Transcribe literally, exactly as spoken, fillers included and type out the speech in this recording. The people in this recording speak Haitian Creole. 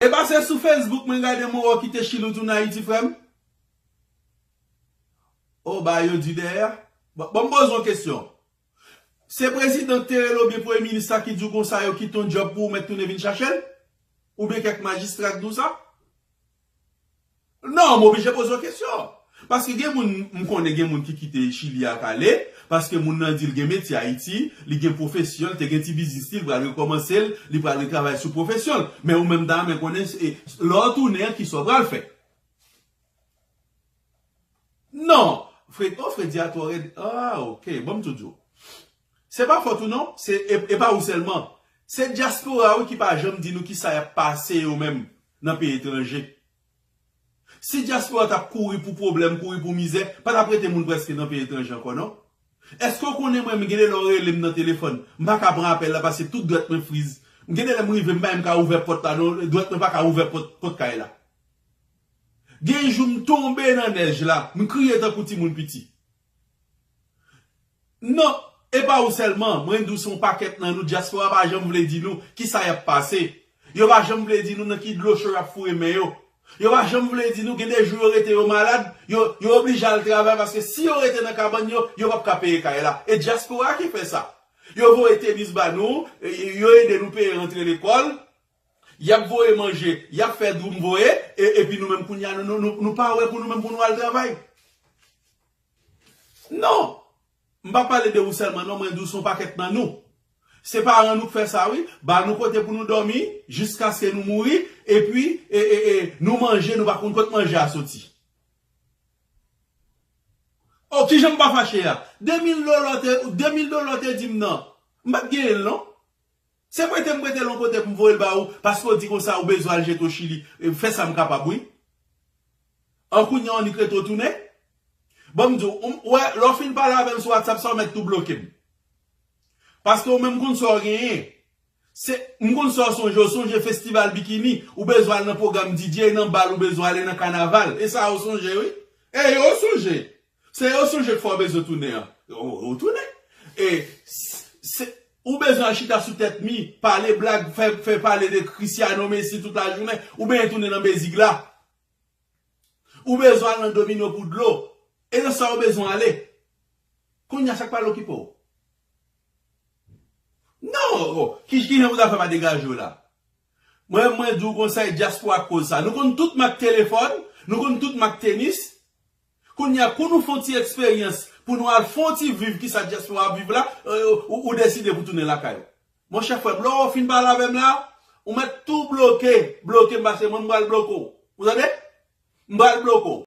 E pa se sou Facebook mwen gade mwen wè w kite Chili ou tounen Ayiti, frè m? O, ba yo di dèyè. Bon, bon, m poze yon kesyon. Se prezidan k te rele w oubyen premye minis la ki di w konsa yo kite yon djòb pou ou mèt tounen vin chache l? Oubyen kèk majistra k di w sa? Non, m oblije poze w kesyon. Paske gen moun, m konnen gen moun ki kite Chili ak ale, paske moun nan di l gen metye Ayiti, li gen pwofesyon, li te gen ti biznis li, li pral rekòmanse l, li pral retravay sou pwofesyon l. Men ou menm ta renmen konnen, e, lè w tounen an, kisa w pral fè? Non, Fred, oh, Fredi a twò rèd. Ah, ok, bon, m tou di w. Se pa fòt ou non, se, e, e pa ou sèlman. Se dyaspora wi ki pa janm di nou kisa y ap pase yo menm nan peyi etranje. Si dyaspora t ap kouri pou pwoblèm, kouri pou mizè, pa t ap rete moun prèske nan peyi etranje ankò non. Èske w konnen mwen, m gen de lè w rele m nan telefòn, m pa ka pran apèl la paske tout dwèt mwen friz. M gen de lè m rive, m pa menm ka ouvè pòt la non, dwèt mwen pa ka ouvè pòt, pòt kay la. Gen jou m tonbe nan nèj la, m kriye tankou timoun piti. Non, e pa ou sèlman, mwen di w se yon pakèt nan nou, dyaspora pa janm vle di nou kisa y ap pase. Yo pa janm vle di nou nan ki dlo cho y ap foure men yo. Yo pa janm vle di nou, gen de jou yo rete yo malad, yo, yo oblije al travay paske si yo rete nan kabann yo, yo p ap ka peye kay la. E dyaspora ki fè sa. Yo voye tenis ba nou, e, yo ede nou peye rantre lekòl, y ap voye manje, y ap fè dwoum voye, e, epi nou menm kounye a, nou, nou, nou, nou pa wè pou nou menm pou nou al travay. Non! M pa pale de ou sèlman non, mwen di w se yon pakèt nan nou. Se paran nou k fè sa wi, ba nou kote pou nou dòmi, jiskaske nou mouri, epi, e, e, e, nou manje, nou pa konn kot manje a soti. Oh, kijan m pa fache a? De mil dola w te, de mil dola w te di m nan. M pa t genyen l non. Se prete m prete l yon kote pou m voye l ba ou, paske w di konsa ou bezwen al jete w Chili. E, fè sa m kapab wi. An kounye a w annik rete w tounen. Bon, m di w, ou wè, lè w fin pale avè m sou WhatsApp sa, w mèt tou bloke m. Paske ou menm konn sa w genyen. Se, m konn sa w sonje, w sonje festival bikini, ou bezwen al nan pwogram D J, nan bal, ou bezwen ale nan kanaval. E sa w sonje wi. E yo w sonje. Se yo sonje k fè w bezwen tounen an. Ou, ou tounen. E, s-, se, ou bezwen al chita sou tèt mi, pale blag, fè, fè pale de Cristiano Messi tout lajounen, ou benyen tounen nan bezig la. Ou bezwen al nan domino pou dlo. E nan sa ou bezwen ale. Kounye a sa k pral okipe w? Non, oh, ki, ki jan pou zafè pa degaje w la? Mwen, mwen di w konsa, e dyaspora k koz sa. Nou konn tout mak telefòn, nou konn tout mak tenis. Kounye a, pou nou fè yon ti eksperyans, pou nou al fè yon ti viv kisa dyaspora ap viv la, euh, ou, ou deside pou tounen lakay ou. Monchè frè m, lè w fin pale avè m la, ou mèt tou bloke, bloke m, paske mwen m pral bloke w. Ou tande? M pral bloke w.